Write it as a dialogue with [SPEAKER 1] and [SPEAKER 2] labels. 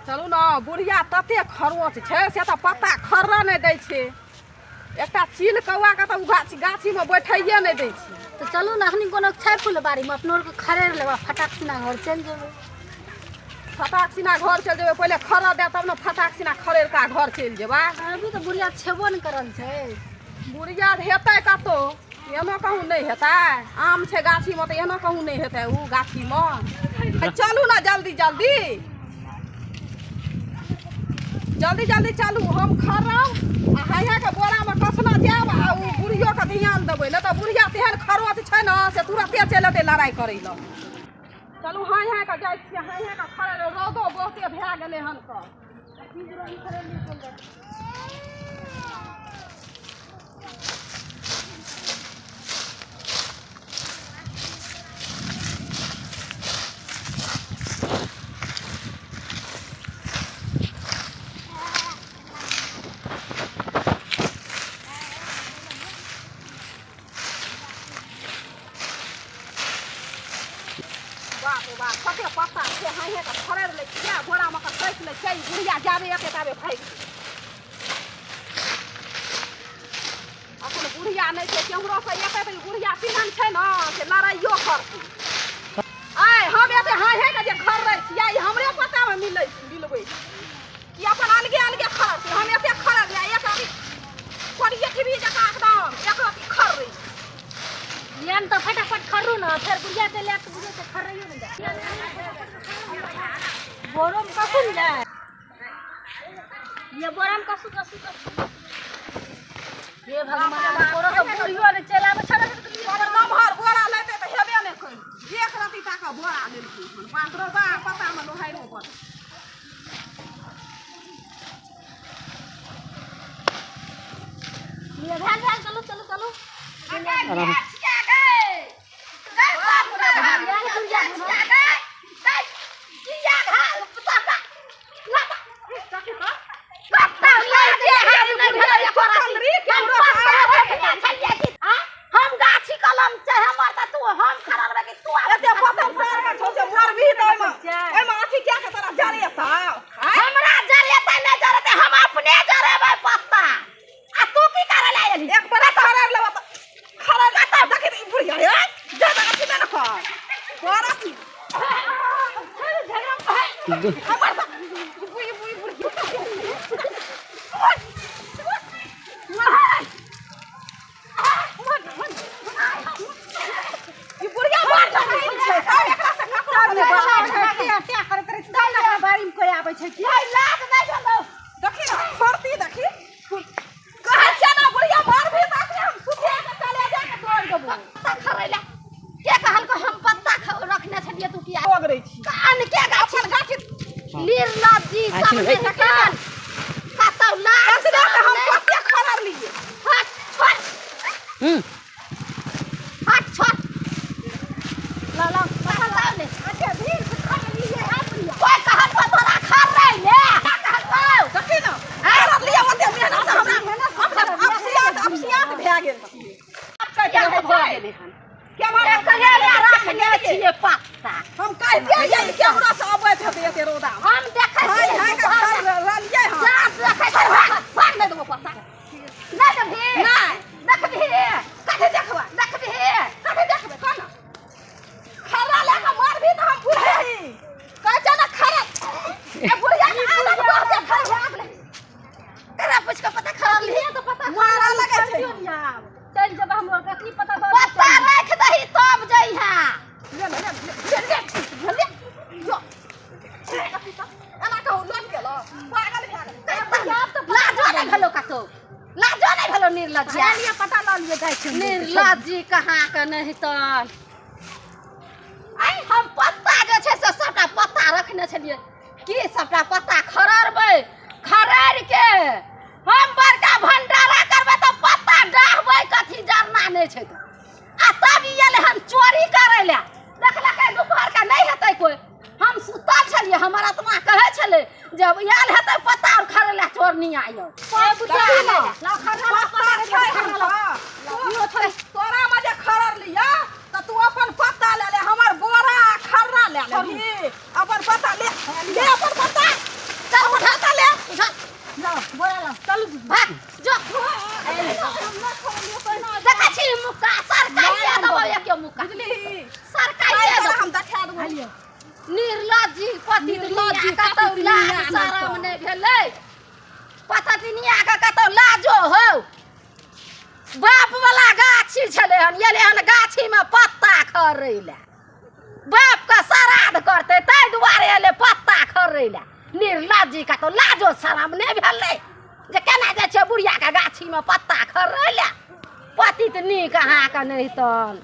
[SPEAKER 1] चलू ने बुढ़िया तते खरोच छै से तऽ पत्ता खर्रा नहि दै छै। एकटा चील कौआके तऽ ओ गाछ गाछीमे बैठैए नहि दै छै।
[SPEAKER 2] तऽ चलू ने अखनी कोनो छै फुलबाड़ीमे अपनो आरके खड़ेर लेबै, फटाक सिना घर चलि जेबै।
[SPEAKER 1] फटाक सिना घर चलि जेबै, पहिले खरऽ दे तब ने फटाक सिना खड़ेर कऽ घर चलि जेबै।
[SPEAKER 2] अभी तऽ बुढ़िया छेबो नहि करल छै।
[SPEAKER 1] बुढ़िया हेतै कतहु, एनो कहूँ नहि हेतै। आम छै गाछीमे तऽ एनो कहूँ नहि हेतै ओ गाछीमे। चलू ने जल्दी जल्दी जल्दी जल्दी चलू, हम खड़ब आ हैयाके बोरामे कसना जायब आ ओ बुढ़ियोके ध्यान देबै, नहि तऽ बुढ़िया तेहन खरोच छै ने से तुरते चलि एतै लड़ाइ करै लए। चलू हाँ हाँ कऽ जाइ छियै, हाँ हाँ कऽ खड़े। रौदो बहुते भए गेलै हन। तऽ बाप रे बाप, कते पत्ता छै। हाँ हाँ कऽ खड़े लै छियै, बोरामे कऽ कसि लै छियै। ई बुढ़िया जाबे एतै ताबे भागि जेतै। अखन बुढ़िया नहि छै, केम्हरोसँ एतै तऽ ई बुढ़िया तेहन छै ने से लड़ाइयो करतै। आइ हम एते हाँ हे के जे खर्रै छियै, ई हमरे पतामे मिलै मिलबै कि अपन अलगे अलगे खर्रै? हम एते खर्रै, एक रति कोरिये टीवी जकाँ एकदम एक रति खर्रै।
[SPEAKER 2] लिअ ने तऽ फटाफट खर्रू ने, फेर बुढ़िया चलि आयत तऽ बुझै छै खर्रैयो नहि जायत। बोरोमे कसू ने जाय ये, बोरामे कसू कसू कसू। हे भगवान, बोरो तऽ बुढ़ियो ने चलि आबै छै।
[SPEAKER 1] नमहर बोरा लेतै तऽ हेबे नहि करै, एक रति टाका बोरा लेलकै हन। बाप रे बाप, पतामे लोहाइरो बड़।
[SPEAKER 2] लिअ, भेल भेल, चलू चलू चलू। हम गाछी कलम छै हमर तऽ तू हम खड़ा रहबै कि तू?
[SPEAKER 1] एते पतन सार के छौ से मरबही तऽ ओहिमे ओहिमे अथी क्या के तोरा जरेतौ?
[SPEAKER 2] हमरा जरेतै नहि जरेतै, हम अपने जरेबै पत्ता। आ तू की करे ला एली?
[SPEAKER 1] एक बड़ा खड़ा लेबा तऽ खड़ा लेता। देखी ई बुढ़िया रे, जा जा अथी ने कर कर अथी हमर तऽ बुढ़ी बुढ़ी बुढ़ी। ई बुढ़िया बड़ डराइन छै, सब एकरा से ककरो से नहि बात छै।
[SPEAKER 2] बाड़ी में कोई आबै छै की? लाज नहि भेलौ?
[SPEAKER 1] देखी ने फरती, देखी कहै छियै ने बुढ़िया मारबही तऽ अखने हम सुखे के चले जा के तोड़ि देबो।
[SPEAKER 2] पत्ता खरै ला के कहलको? हम पत्ता रखने छलियै, तू किया
[SPEAKER 1] ओगरै छी
[SPEAKER 2] कान के गाछी?
[SPEAKER 1] अपन गाछी
[SPEAKER 2] निर्लज्जी सब नहि कान कतौ लाज
[SPEAKER 1] एतने तऽ हम
[SPEAKER 2] शरम नहि।
[SPEAKER 1] कते खड़र लियै।
[SPEAKER 2] हट छोड़, हट छोड़, ला ला पत्ता ले।
[SPEAKER 1] अच्छा भीड़ से खड़र लियै है बुढ़िया।
[SPEAKER 2] कोई कहलको तोरा खरै ले? का कहलको?
[SPEAKER 1] देखी ने खड़र लियै, ओते मेहनत से हमरा अपना अपसियात अपसियात भए गेल छियै।
[SPEAKER 2] किया भऽ गेलै हन?
[SPEAKER 1] केम्हर
[SPEAKER 2] एकरे ले रखने छियै पत्ता।
[SPEAKER 1] हम कहितियै जे ई केम्हरो से अबैत हेतै एते रौदा।
[SPEAKER 2] हम देखै
[SPEAKER 1] हाय
[SPEAKER 2] छियै
[SPEAKER 1] हाय के खड़र लियै हन।
[SPEAKER 2] जाँच देखै छियै।
[SPEAKER 1] भाग, नहि देबो पत्ता।
[SPEAKER 2] नहि देबही?
[SPEAKER 1] नहि।
[SPEAKER 2] देखबही?
[SPEAKER 1] कथी देखबै?
[SPEAKER 2] देखबही?
[SPEAKER 1] कथी देखबै? कह ने, खड़ा लए कऽ मारबही तऽ हम बुढ़े ही कहै छै ने खड़ा। ए बुढ़िया के आदत बहुते खराब भए गेलै।
[SPEAKER 2] ककरा पूछि कऽ पता खड़ा लिहे?
[SPEAKER 1] तऽ पता मारऽ लगै छै।
[SPEAKER 2] चलि जेबै हम कखनी पता पत्ता राखि दही तब जइहा।
[SPEAKER 1] ले ले ले ले ले ले ले जो एना कहू लौट गेलो, पागल भए गेलै।
[SPEAKER 2] लाजो नहि भेलो कतौ? लाजो नहि भेलो निर्लज्जिया?
[SPEAKER 3] पता लऽ लिअ जाइ छी।
[SPEAKER 2] निर्लज्जी कहाँ के नहीं तऽ। आइ हम पत्ता जे छै से सबटा पत्ता रखने छलियै की सबटा पत्ता खररबै, खरर के हम बड़का भंडारा करबै तऽ पत्ता डाहबै कथी? जरना नहि छै तऽ। आ तब ई एलै हन चोरी करै लए। देखलकै दुपहर के नहि हेतै कोइ, हम सुतल छलियै। हमर आत्मा कहै छलै जब आयल हेतै पत्ता आर खरै लए चोरनी आयल।
[SPEAKER 1] देखी ने, पत्ता छै हन तऽ। तोरा मे जे खरर लिया तऽ तू अपन पत्ता ले ले, हमर बोरा आ खर्रा ले लेबही? अपन पत्ता ले ले, अपन पत्ता। चलू दीदी।
[SPEAKER 2] भाग जो। देखै छी मुक्का सरकारिए देबौ एके मुक्का।
[SPEAKER 1] बुझली?
[SPEAKER 2] सरकारिए देबौ।
[SPEAKER 1] हम देखा देबौ।
[SPEAKER 2] निर्लज्जी पति
[SPEAKER 1] निर्लज्जी,
[SPEAKER 2] कतौ
[SPEAKER 1] पति
[SPEAKER 2] लाज
[SPEAKER 1] दुनिया नहि
[SPEAKER 2] शरम
[SPEAKER 1] तऽ।
[SPEAKER 2] नहि भेलै पतनिया के, कतौ लाजो हौ? बाप वाला गाछी छलै हन, एलै हन गाछीमे पत्ता खरै लए। बापके श्राद्ध करतै ताहि दुआरे एलै पत्ता खरै लए। निर्लज्जी, कतौ लाजो शरम नहि भेलै जे केना जाइ छै बुढ़ियाके गाछीमे पत्ता खरै लए? पतित नीक अहाँके नहि तन।